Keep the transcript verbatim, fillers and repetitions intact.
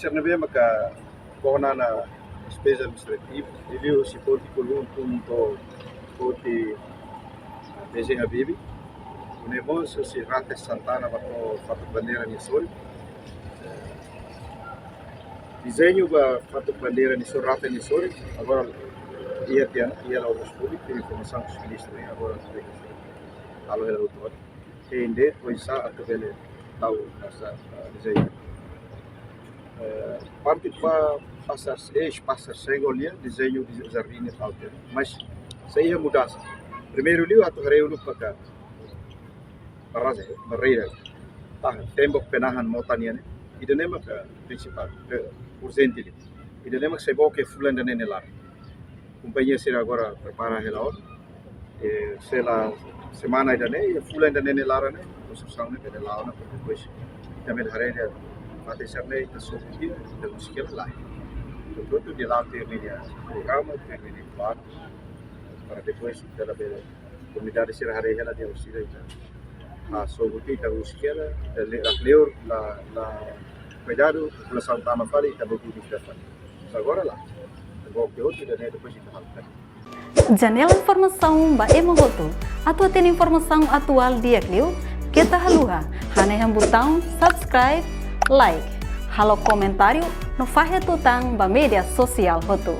Sira ne'ebé maka kona ona despeza administrativa, liuliu husi ponte Kulun tun to'o ponte, eh, B J Habibie. Nune'e mós husi Rate Santana ba to'o Fatuk Bandeira nia sorin. Dezeñu ba Fatuk Bandeira nia sorin, Rate nia sorin. Agora iha tiha, iha la'o mós públiku, informasaun husi ministru, eh, agora halo hela hotu ona. Entende oinsá atu bele tau asa, ah, dezeñu. Eh, parte ba pasar, eh, pasar Senggol nian, dezeñu de jardín e tal, mas sei iha mudansa. Primeiru liu atu haree uluk ba ka barraja, barreira. Tembok penahan mota nian, ida-ne'e maka prinsipál, eh, urjente liu. Ida-ne'e maka sei book iha fulan ida-ne'e nia laran. Kompañia sira agora prepara hela ona. Eh, sei la semana ida-ne'e, iha fulan ida-ne'e nia laran ne'e, konstrusaun ne'e bele la'o ona, para depois ita bele haree de'it, fatin sira-ne'e ita sobu tiha, ita husik hela lai. Portantu, nia la'o tiha ninia programa, tiha ninia planu, para depois ita labele, komunidade sira haree hela de'it, sira ita ah, sobu tiha, ita husik hela, ita le-, rak liur la, la kuidadu, populasaun tama fali, ita bele husik hela fali. Agora lae. Book iha hotu ida-ne'e, depois ita halo fali. Janela informasaun ba ema hotu. Atu hatene informasaun atuál di'ak liu, keta haluha hanehan butaun subscribe, like, halo komentáriu no fahe tutan ba média sosiál hotu.